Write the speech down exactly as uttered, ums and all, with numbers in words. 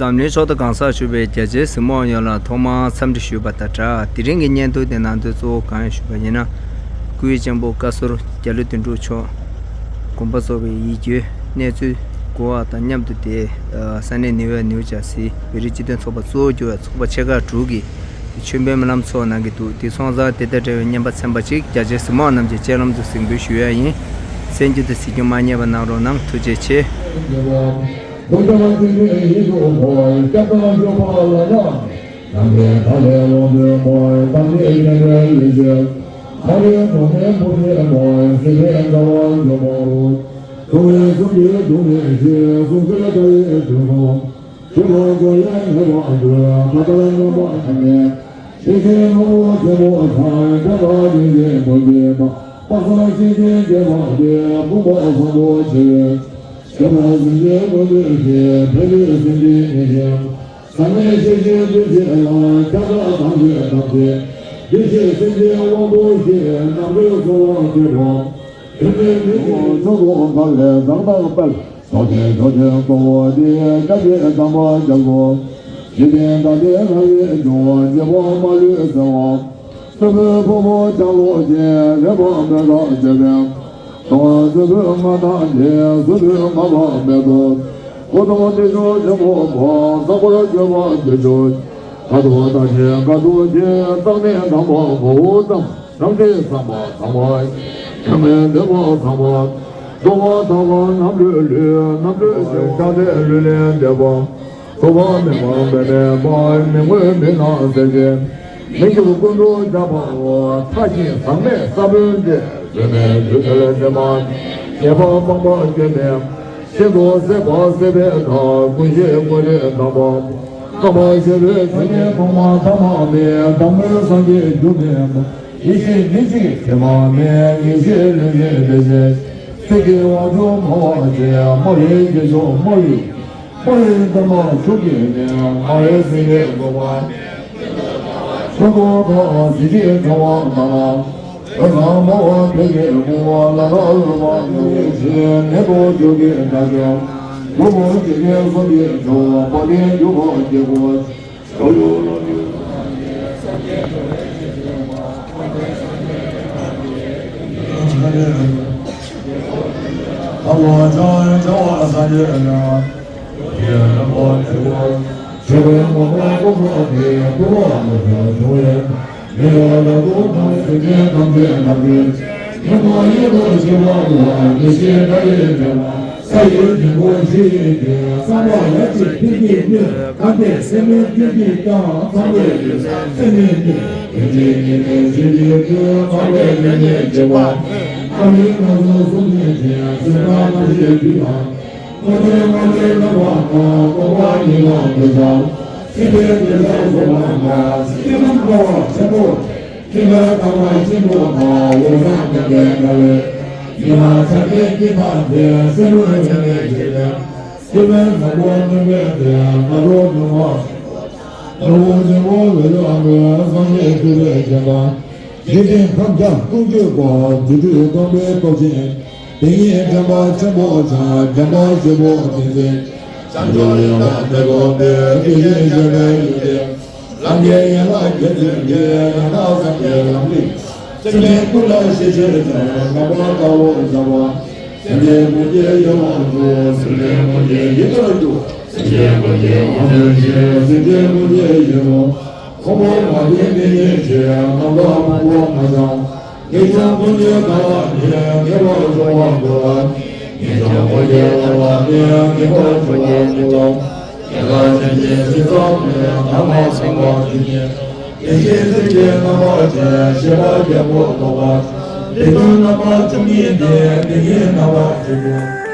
འཛམ་གླིང་ཕྱོགས་མཐའ་གང་སར་བཞུགས་པའི་རྒྱ་ཆེའི་གཟིགས་མོ་བ་ཡོངས་ལ་ཐོག་མར་འཚམས་འདྲི་ཞུས་པ་དང་སྦྲགས། དེ་རིང་གི་བརྙན་ཐུང་དེ་ནང་དོན་གཙོ་བོ་གང་ཡིན་ཞུས་པ་ཡིན་ན། སྐུའི་གཅེན་པོ་བཀའ་ཟུར་རྒྱ་ལོ་དོན་གྲུབ་མཆོག་དགོངས་པ་རྫོགས་པའི་ཡིད་སྐྱོའི་གནས་ཚུལ་གོ་བ་དང་མཉམ་དུ། དེ་ས་གནས་ནིའུ་ཡོག་ནིའུ་ཇར་སི་བོད་རིགས་སྤྱི་མཐུན་ཚོགས་པ་གཙོ་བོ་གྱུར་བའི་ཚོགས་པ་ཆེ་ཁག་དྲུག་གིས་མཆོད་འབུལ་སྨོན་ལམ་ཚོགས་གནང་གི་འདུག་དེ་སོང་ཙང་དེ་དང་འབྲེལ་བའི་བརྙན་པར་ཚན་པ་གཅིག་རྒྱ་ཆེའི་གཟིགས་མོ་བ་རྣམས་ཀྱི་སྤྱན་ལམ་དུ་གཟིགས་འབུལ་ཞུ་ཡ་ཡིན། གསན་རྒྱུ་དང་གཟིགས་རྒྱུ་མ་བསྙེལ་བ་གནང་རོགས་གནང་། ཐུགས་རྗེ་ཆེ། ཡིད་བཞིན་ཁམས་བརྒྱ་དཀོན་མཆོག་གོ། རྫུ་འཕྲུལ་རྐང་པའི་སྟོབས་ཆེན། དེ་ཉིད་འདྲེན་པ་ཆེན་པོ་འཆང་། འདྲེན་པ་ཆེན་པོ་བསྟན་འཛིན། བྱང་ཆུབ་ཡོན་ཏན་དེ་ཀུན་སྟེ། དེ་བཞིན་གཤེགས་པའི་ཡོན་ཏན། ལམ་གྱི་ཡན་ལག་བརྒྱད་ཚུལ་གྱིས། ཡང་དག་སངས་རྒྱས་ལམ་རིམ། སེམས་ཅན་ཀུན་ལ་ཤེས་བྱའི་ཕྱིར། བསྔགས་པ་དཀའ་བར་བྱ་བ། སེམས་ཅན་ཀུན་གྱི་ཡིད་དབང་འཕྲོག་སེམས་ཅན་ཀུན་གྱི་ཡིད་ལ་འཇུག་སེམས་ཅན་ཀུན་གྱི་དབང་དོན་ཆེ། སེམས་ཅན་ཀུན་གྱི་ཡིད་དབང་། ཕུང་པོ་མ་བདེན་མི་སྐྱེ་ཕྱིར། རྣམ་དག་ཕུང་པོ་མ་བྱང་། ངེས་འབྱུང་ཀུན་གྱི་དགའ་བ་ནི། ངེས་པར་འབྱུང་བ་འགོག་པ། ངེས་འབྱུང་ཀུན་གྱི་བརླག་པ་ནི། ངེས་པར་འབྱུང་བ་འགོག་པ། ཉེས་པ་ཅན་གྱི་སེམས་ཙམ་ནི། ལམ་ལ་སོང་བ་དེ་ཉིད། དེ་བཞིན་སེམས་ཀྱི་རྣམ་པ་ཅན། ཤེས་པ་བརྒྱད་པོ་རྟོགས་པ། དེ་དོན་རྣམ་པ་བཅུ་གཉིས་ཏེ། དེ་ཉིད་རྣམ་པ་བཅུ་དྲུག